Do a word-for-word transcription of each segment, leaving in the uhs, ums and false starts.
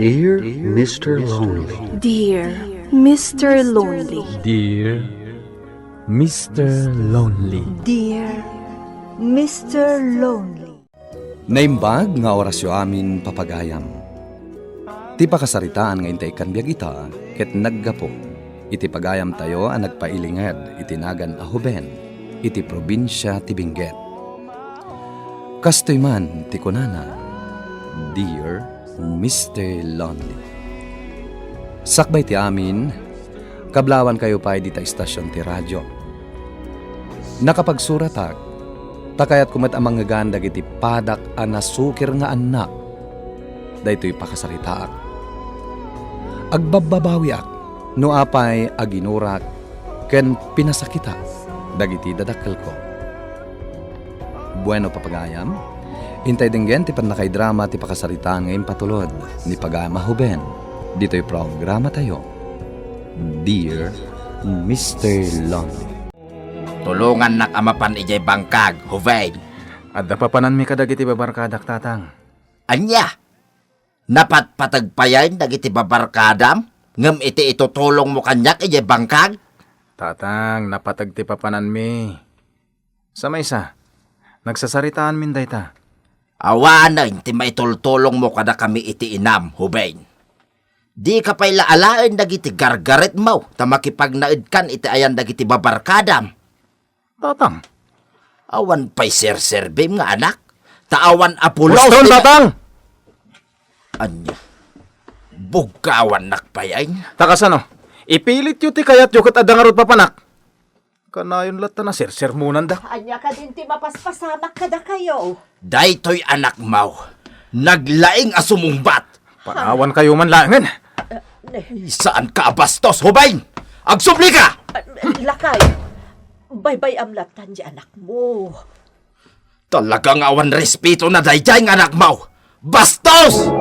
Dear Mister Lonely. Dear Mister Lonely. Dear Mister Lonely. Dear Mister Lonely. Naimbag nga orasyo amin, papagayam. Ti pakasaritaan nga intay ikkan biag ita ket naggapu iti pagayamtayo a nagpailinged iti nagan a Hoben iti probinsia ti Benguet. Kastoy man ti kunana, "Dear Mister Lonely." Sakbay ti amin, kablawankayo pay dita estasion ti radio. Nakapagsuratak, ta kayatko met a mangngegan dagiti padak a nasukir nga annak. Daytoy pakasaritaak. Agbabbabawiak no apay a ginurak ken pinasakitak dagiti dadakkelko. Bueno, papagayam, intay denggen ti pannakaidrama ti pakasaritaan nga impatulod ni pagayam a Hoben ditoy programatayo, Dear Mister Lonely. Tulongannak a mapan idiay bangkag, Hoben. Adda papananmi kadagiti babarkadak, Tatang. Ania? Napatpateg payen dagiti babarkadam, ngem iti itutulongmo kaniak idiay bangkag? Tatang, napateg ti papananmi. Sa maysa, nagsasaritaanmin dayta. Awanen ti maitultulongmo kadakami iti inam, Hoben. Dika pay la alaen dagiti gargaretmo ta makipagnaedkan iti ayan dagiti babarkadam. Tatang. Awan pay serserbim nga anak, ta awan a pulos Pulaosan, ti Tatang! Ania? Bugkawannak pay ay? Ta kasano? Ipilityo ti kayatyo ket adda ngarud papanak. Kanayon latta a sersermonanda. Ania kadin ti mapaspasamak kadakayo? Daytoy anakmo, naglaing a sumungbat. Panawankayo man laengen. Eh, ne. Saanka a bastos, Hoben! Agsublika! Ah, lakay, baybay-am lattan ti anakmo. Talaga nga awan respetona daydiay nga anakmo! Bastos!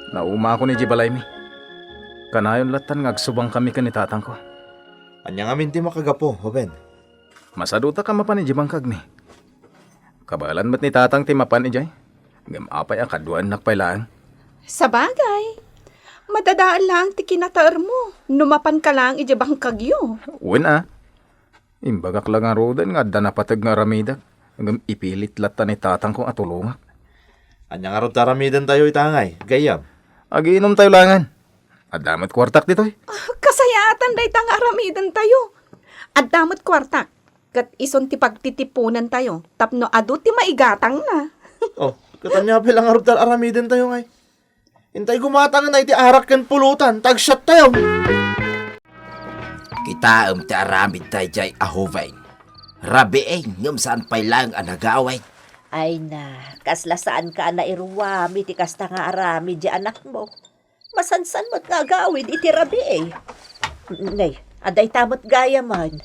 Naumakon idiay balaymi. Kanayon lattan nga agsubangkami ken ni tatangko. Ania ngamin ti makagapu, Hoben? Masadutaka mapan idiay bangkagmi. Kabaelan met ni tatang ti mapan idiay. Ngem apay a kaduaennak pay laeng? Sabagay, madadael laeng ti kinataermo no mapanka laeng idiay bangkagyo. Wen a. Imbagak la ngaruden nga adda napateg nga aramidek, ngem ipilit latta ni tatangko a tulongak. Ania ngarud ti aramidentayo ita ngay, gayyem? Agiinumtayo laengen. Adda met kuartak ditoy. Ah, kasayaatan dayta nga aramidentayo. Adda met kuartak, ket isun ti pagtitiponentayo tapno adu ti maigatangna. Oh, ket ania pay la ngarud ti aramidentayo ngay? Intay gumatangen iti arak ken pulutan, ta agsiattayo. Kitaem ti aramid daydiay a Hoben. Rabii, ngem saan pay laeng a nagawid. Ay na, kasla saanka a nairuam iti kasta nga aramid ti anakmo. Masansan met nga agawid iti rabii. Nay, adda ita met gayamen.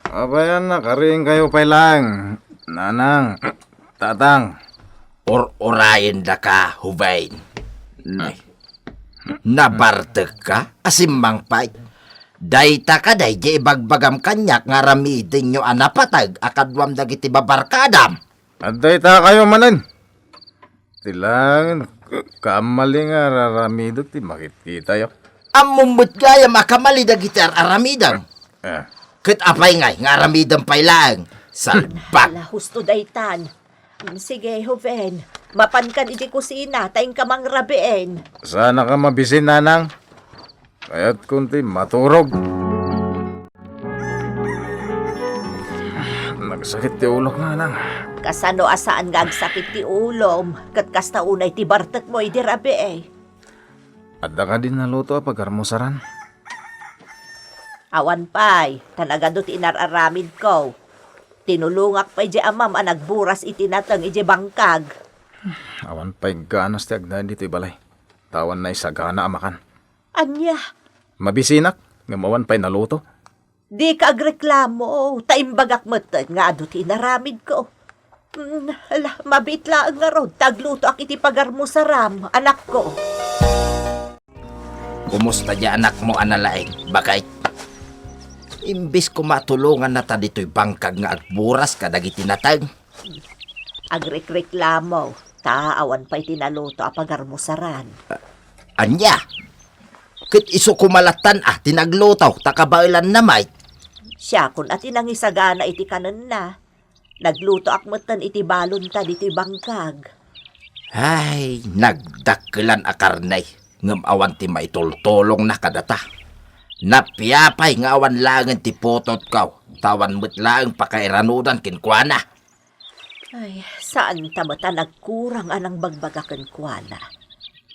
Apay a nakariingkayo pay laeng, nanang, tatang? Ur-urayendaka, Hoben. Nay, nabartekka a simmangpet? Dayta kadi diay ibagbagam kaniak nga aramidenyo a napateg a kaduam dagiti babarkadam? Adda itakayo manen. Ti laeng, k-, kamali nga ar-aramidek ti makitkitayo. Ammom met gayam a kamali dagiti ar-aramidem. Eh. Ket apay ngay nga aramidem pay laeng? Salbag! Ala, husto daytan. Mm, sige, Hoben. Mapankan iti kusina, ta inka mangrabiin. Saanka mabisin, nanang? Kayatkon ti maturog. Nagsakit ti ulok, nanang. Kasano a saan nga agsakit ti ulom? Ket kasta unay ti bartekmo idi rabii. Adda kadi naluto a pagarmusaran? Awan pay, ta nagadu ti inar-aramidko. Tinulongak pay di amam a nagburas iti nateng iti bangkag. Awan pay ganas ti agnaed ditoy balay. Ta awan naisagana a makan. Ania? Mabisinak, ngem awan pay naluto. Dika agreklamo, ta imbagak metten nga adu ti inaramidko. Mm, ala, mabiit laeng ngarud, ta aglutoak iti pagarmusaram, anakko. Kumusta di anakmo a nalaing, baket? Imbes koma a tulonganna ta ditoy bangkag nga agburas kadagiti nateng. Agrekreklamo. Ta awan pay ti naluto a pagarmusaran. Ania? Ket isu koma lattan a ti nagluto, ta kabaelanna met. Siakon a ti nangisagana iti kanenna. Naglutoak metten iti balonta ditoy bangkag. Ay, nagdakkelan a karne, ngem awan ti maitultulongna kadata. Napiapay nga awan laengen ti putotko, ta awan met laeng pakairanudan kenkuana. Ay, saanta met a nagkurang a nangbagbagak kenkuana.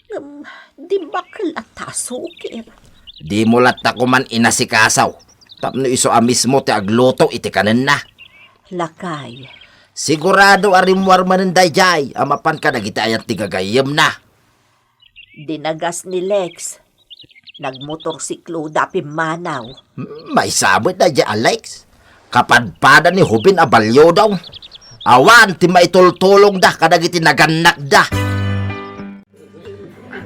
Ngem, di bakkel a tasukir. Dimo latta koman inasikaso, tapno isu a mismo ti agluto iti kanenna. Lakay. Sigurado a rimmuar manen daydiay a mapan kadagiti ayan ti gagayyemna. Dinagas ni Lex. Nagmotorsikloda a pimmanaw. Hmm, maysa met daydiay a Lex. Kapadpada ni Hoben a baliwda. Awan ti maitultulongda kadagiti nagannakda.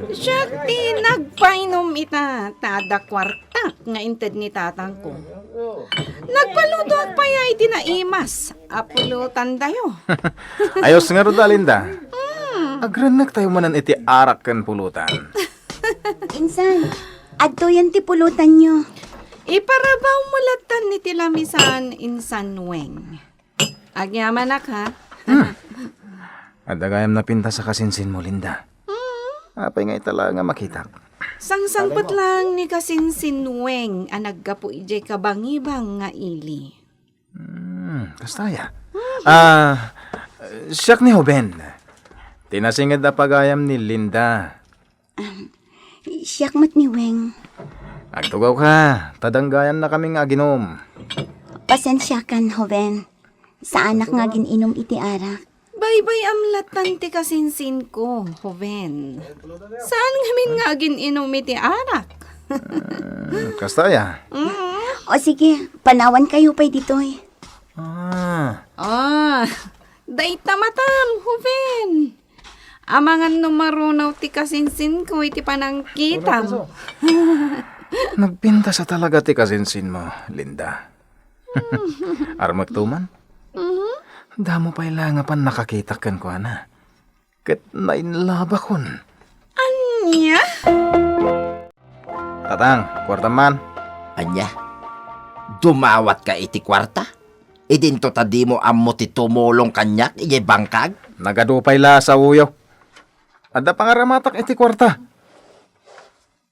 Siak ti nagpainom ita, ta adda kuartak nga inted ni tatangko. Nagpalutoak pay iti naimas a pulutandayo. Ayos ngarud, Linda. Mm. Agrennektayo manen iti arak ken pulutan. Insan, adtoyen ti pulutanyo. Iparabaw mo lattan iti lamisan, Insan Weng. Agyamanak, ha? Hmm. Adda gayam napintas a kasinsinmo, Linda. Hmm. Apay nga ita laeng a makitak? Sangsangpet laeng ni kasinsin Weng a naggapu idiay kabangibang nga ili. Hmm, kasta aya. Hmm. Ah, siak ni Hoben. Ti nasinged a pagayam ni Linda. Ahem. Siak met ni Weng. Agtugawka, ta danggayannakami nga aginom. Pasensiakan, Hoben. Saanak nga agin-inom iti arak. Baybay-am lattan ti kasinsinko, Hoben. Saan ngamin nga agin-inom iti arak? Eh, kasta aya? Mm. O sige, panawankayo pay ditoy. Ah. Ah, dayta matam, Hoben. Amangan no marunaw ti kasinsinko iti panangkitam. Nagpintas a talaga ti kasinsinmo, Linda. Armekto man? Mhm. Damo pay la nga pannakakitak kenkuana. Ket nainlabakon. Ania? Tatang, kuartam man. Ania? Dumawatka iti kuarta? Idinto ta dimo ammo ti tumulong kaniak idiay bangkag? Nagadu pay la a saoyo. Adda pangaramatak iti kuarta.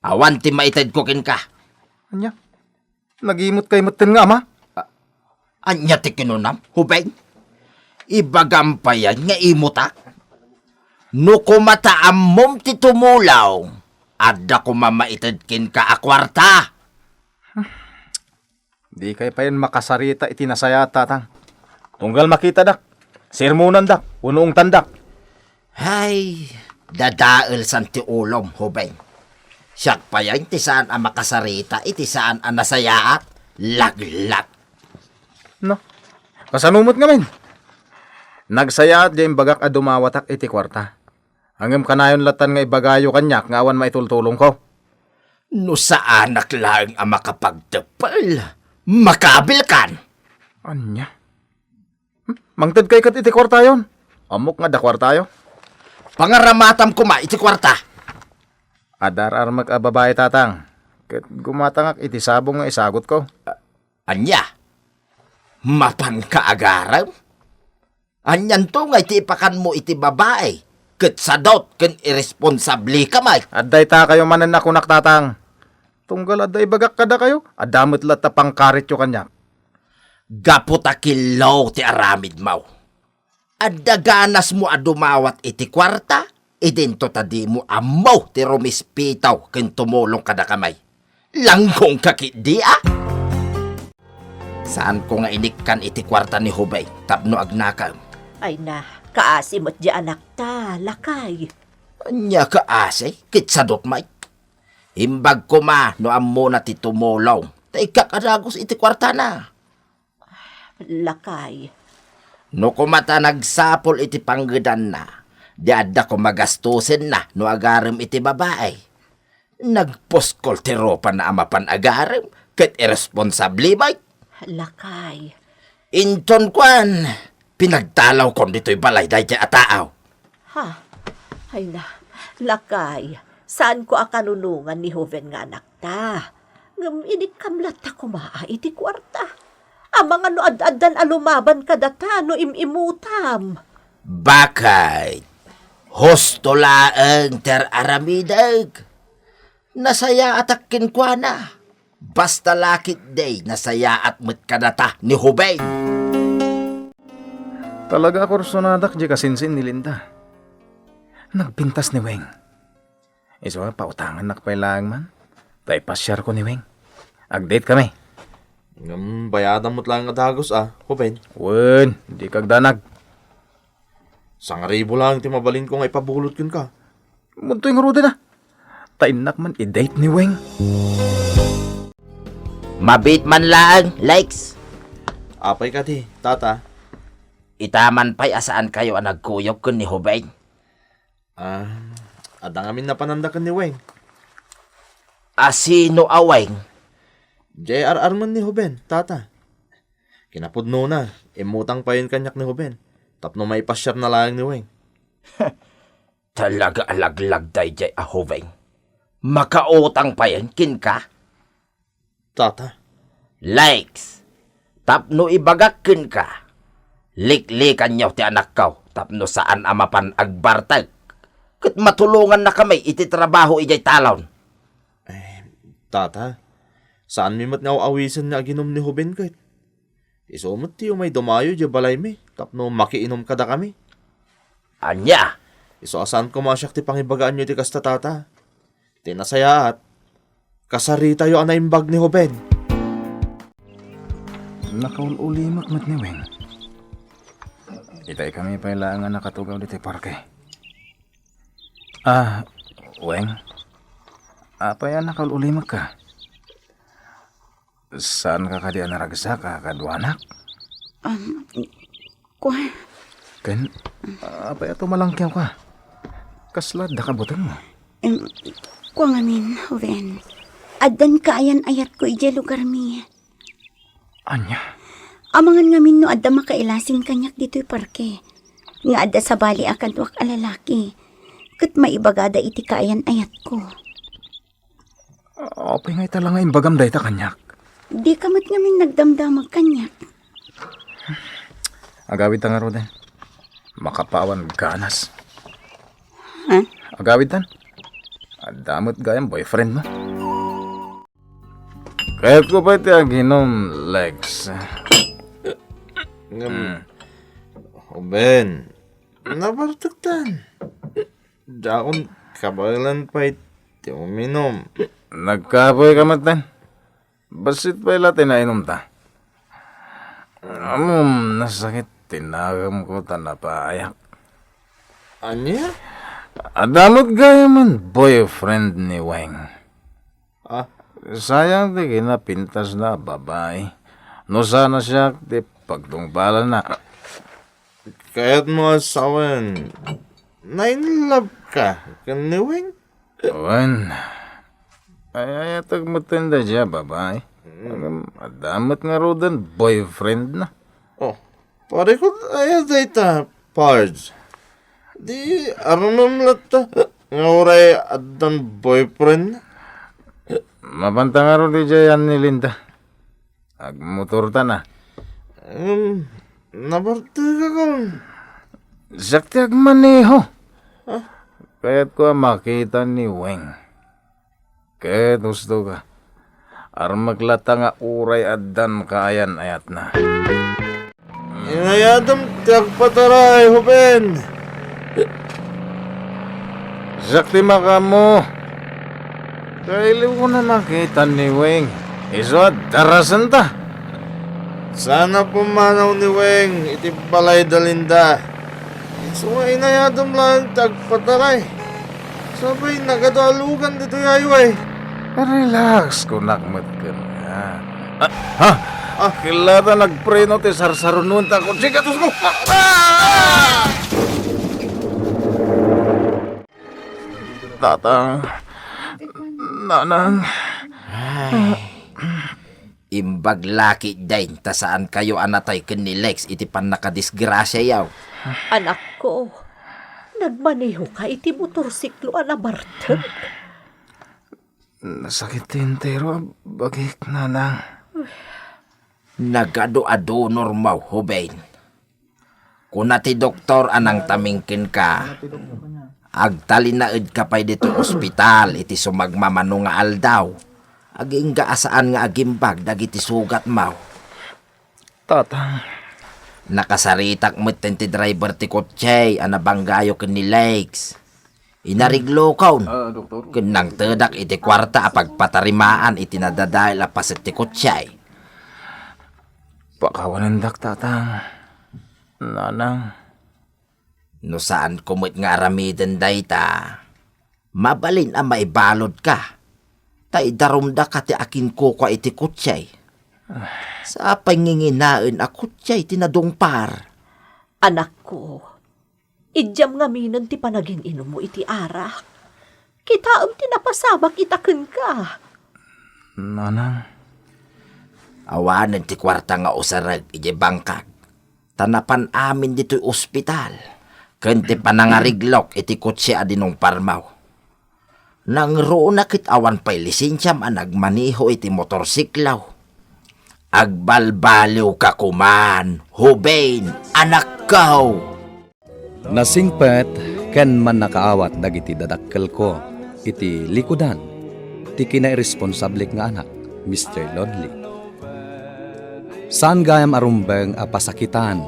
Awan ti maitedko kenka. Ania? Nagimut kay metten nga ama? A-, ania ti kinunam, Hoben? Ibagam payen nga imutak? No koma ta ammom ti tumulong, adda koma maited kenka a kuarta. Dikay payen makasarita iti nasayaat, Tatang. Tunggal makitadak, sermonandak, wenno ungtandak. Ay, dadaelsan ti ulom, Hoben. Siak payen ti saan a makasarita iti saan a nasayaat, laglag. No, kasano met ngamin? Nagsayaat diay imbagak a dumawatak iti kuarta. Ngem kanayon lattan nga ibagayo kaniak nga awan maitultulongko. No saanak laeng a makapagteppel, makabilkan. Ania? Hmm? Mangtedkay ket iti kuartayon? Ammok nga adda kuartayo. Pangaramatam koma iti kuarta. Adda ar-armek a babai, Tatang, ket gumatangak iti sabong nga isagutko. A-, ania? Mapanka agarem? Anianto nga iti ipakanmo iti babai, ket sadot ken iresponsableka met? Adda itakayo manen a kunak, Tatang. Tunggal adda ibagak kadakayo, adda met latta pangkarityo kaniak. Gapu ta killo ti aramidmo. Adda ganasmo a dumawat iti kuarta, idinto ta dimo ammo ti rumispitaw ken tumulong kadakami. Langgongka ketdi a? Saanko nga inikkan iti kuarta ni Hoben tapno agnakem. Ay na, kaasi met di anakta, lakay. Ania kaasi? Ket sadot met. Imbag koma no ammona ti tumulong, ta ikkak a dagus iti kuartana. Lakay. No koma ta nagsapul iti panggedanna, di adda koma gastusenna no agarem iti babai. Nagpuskol ti rupana a mapan agarem ket iresponsable met. Lakay. Inton kuan, pinagtalawkon ditoy balay daydiay a tao. Ha? Ay na, lakay, saanko a kanunongan ni Joven nga anakta. Ngem inikkam latta koma iti kuarta. Amangan no ad-addan a lumaban kadata no im-imutam. Bakit? Husto laeng ti ar-aramidek. Nasayaatak kenkuana. Basta la ketdi, nasayaat met kadata ni Joven. Talaga a kursonadak diay kasinsin ni Linda. Nagpintas ni Weng. Isu a, pautangannak pay laeng man. Ta ipasiarko ni Weng. Ag-date kami. Ngem bayadam met laeng a dagus a, Joven. Wen, dika agdanag. Sangribu laeng ti mabalinko nga ipabulot kenka. Adtoy ngaruden a. Ta innak man i-date ni Weng. Mabiit man laeng, Lex. Apay kadi, Tata? Ita man pay a saankayo a nagkuyog ken ni Joven? Ah, adda ngamin napananda ken ni Weng. A sino a Weng? Diay ar-armen ni Joven, Tata. Kinapudnona, immutang payen kaniak ni Joven tapno maipasiarna laeng ni Weng. Talaga a laglag daydiay a Joven. Makautang payen kenka? Tata. Lex, tapno ibagak kenka, liklikanyo ti anakko tapno saan a mapan agbartek. Ket matulongannakami iti trabaho idiay talon. Eh, Tata, saanmi met nga aw-awisen nga aginom ni Joven ket. Isu met ti umay dumayo idiay balaymi tapno makiinom kadakami. Ania? Isu a saan koma a siak ti pangibagaanyo iti kasta, Tata. Ti nasayaat, kasaritayo a naimbag ni Joven. Nakaul-ulimek met ni Weng. Itay kami pay laeng a nakatugaw ditoy parke. Ah, Weng. Apay a nakaul-ulimekka? Saanka kadi a naragsak a kaduanak? Um, kua- Ken, apay a tumalangkiawka? Kasla addaka butengmo? Em, kua ngamin, Joven. Addan kaayan-ayatko idiay lugarmi. Ania? Amangan ngamin no adda makailasin kaniak ditoy parke. Nga adda sabali a kaduak a lalaki. Ket maibagada iti kaayan-ayatko. Apay nga ita la nga imbagam dayta kaniak? Dika met ngamin nagdamdamag kaniak. Agawidta ngaruden. Makapawan ganas. Ha? Agawidtan. Adda met gayam boyfriendmo. Kayatko pay ti aginom, Lex. Ngem, Hmm. Joven, nabartektan. Diakon kabaelan pay ti uminom. Nagkapoyka metten. Bassit pay la ti nainumta. Ammom, nasakit ti nagemko ta napaayak. Ania? Adda met gayamen boyfriend ni Weng. Ah? Sayang ti kinapintasna a babai. No saan a siak ti pagtungpalanna. Kayatmo a sawen, na-in love ka ken ni Weng? Wen, ay-ayatek metten daydiay a babai. Mm. Ngem adda met ngaruden boyfriendna. Oh, parikut aya dayta, Pards? Di aramem latta nga uray addan boyfriendna? Mapanta ngarud idiay ni Linda. Agmotortan a. Em, nabartekakon. Siak ti agmaneho. Ah? Kayatko a makita ni Weng. Ket husto ka. Armek latta nga uray addan kaayan-ayatna. Inayadem ti agpataray, Joven. Siak ti makaammo. Kailiwko a makita ni Weng. Isu a darasenta. Saan a pumanaw ni Weng iti balay da Linda. Isu nga inayadem laeng ti agpataray. Sabay nagadu a lugan ditoy ayo ay. Relax, kunak met kenka. Ah, ha? Ah. Killata nagpreno ti sarsarunuen ta kotse, gatos ko. Ah! Tatang, nanang. Ay. Imbag la ketdin ta saankayo a natay ken ni Lex iti pannakadisgrasiayo. Anakko, Nagmanehoka iti motorsiklo a nabartek? Nasakit ti entero a bagik, nanang. Nagadu-adunor mo, Huben. Kuna ti doktor a nangtaming kenka, agtalinaedka pay ditoy ospital iti sumagmamano nga aldaw, agingga a saan nga agimbag dagiti sugatmo. Tatang. Nakasaritak metten ti driver ti kotse a nabanggayo ken ni Lex. Inariglokon. Ah, doktor. Ken nangtedak iti kuarta a pagpatarimaan iti nadadael a paset ti kotse. Pakawanendak, tatang. Nanang. No saanko met nga aramiden dayta, mabalin a maibaludka, ta idarumdaka ti akinkukua iti kotse. Sa panginginaen a kotse ti nadungpar. Anakko, idiam ngaminen ti panagin-inummo iti arak. Kitaem ti napasamak ita kenka. Nanang. Awanen ti kuarta nga usarek idiay bangkag, ta napan amin ditoy ospital, ken ti panangariglok iti kotse a dinungparmo. Nangruna ket awan pay lisensiam a nagmaneho iti motorsiklo. Agbalbaliwka koman, Huben, anakko! Nasingpet ken mannakaawat dagiti dadakkelko iti likudan ti kinairresponsablik nga anak, Mister Lonely. Saan gayam a rumbeng a pasakitan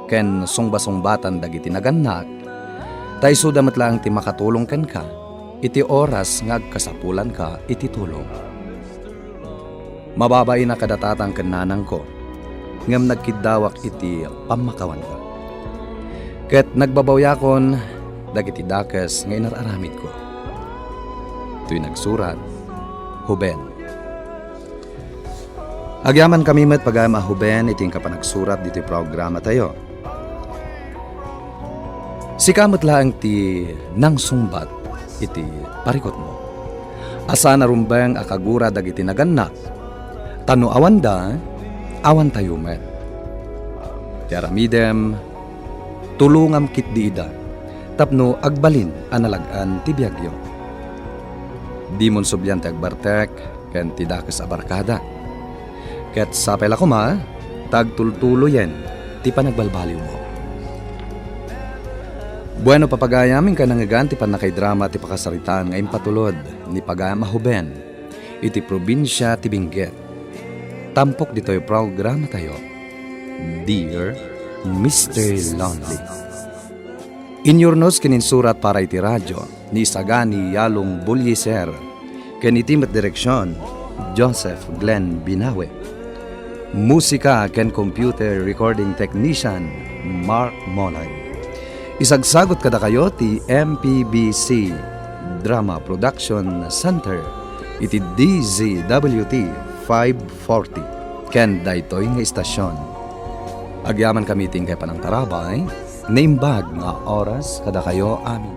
ken sungbasungbatan dagiti nagannak, ta isuda met laeng ti makatulong kenka iti oras nga agkasapulanka iti tulong. Mababain a kada tatang ken nanangko, ngem nagkiddawak iti pammakawanka. Ket nagbabawiakon dagiti dakes nga inar-aramidko. Toy nagsurat, Huben. Agyamankami met pagayam a Huben iti inka panagsurat ditoy programatayo. Sika met laeng ti nangsungbat iti parikutmo. A saan a rumbeng a kagura dagiti nagannak, ta no awanda, awantayo met. Ti aramidem, tulongam ketdi ida, tapno agbalin a nalag-an ti biagyo. Dimon sublian ti agbartek ken ti dakes a barkada. Ket sapay la koma, ta agtultuloyen ti panagbalbaliwmo. Bueno, papagayam, inka nangngegan ti pannakaidrama ti pakasaritaan nga impatulod ni pagayam a Huben iti probinsia ti Benguet. Tampok ditoy programatayo, Dear Mister Lonely. Inyurnos ken insurat para iti radio ni Isagani Yalong Bulliser, ken iti met direksion, Joseph Glenn Binawe. Musika ken computer recording technician, Mark Molag. Isagsagut kadakayo ti M P B C Drama Production Center iti D Z W T five forty ken daytoy nga istasion. Agyamankami ti inkay panangtarabay, naimbag nga oras kadakayo amin.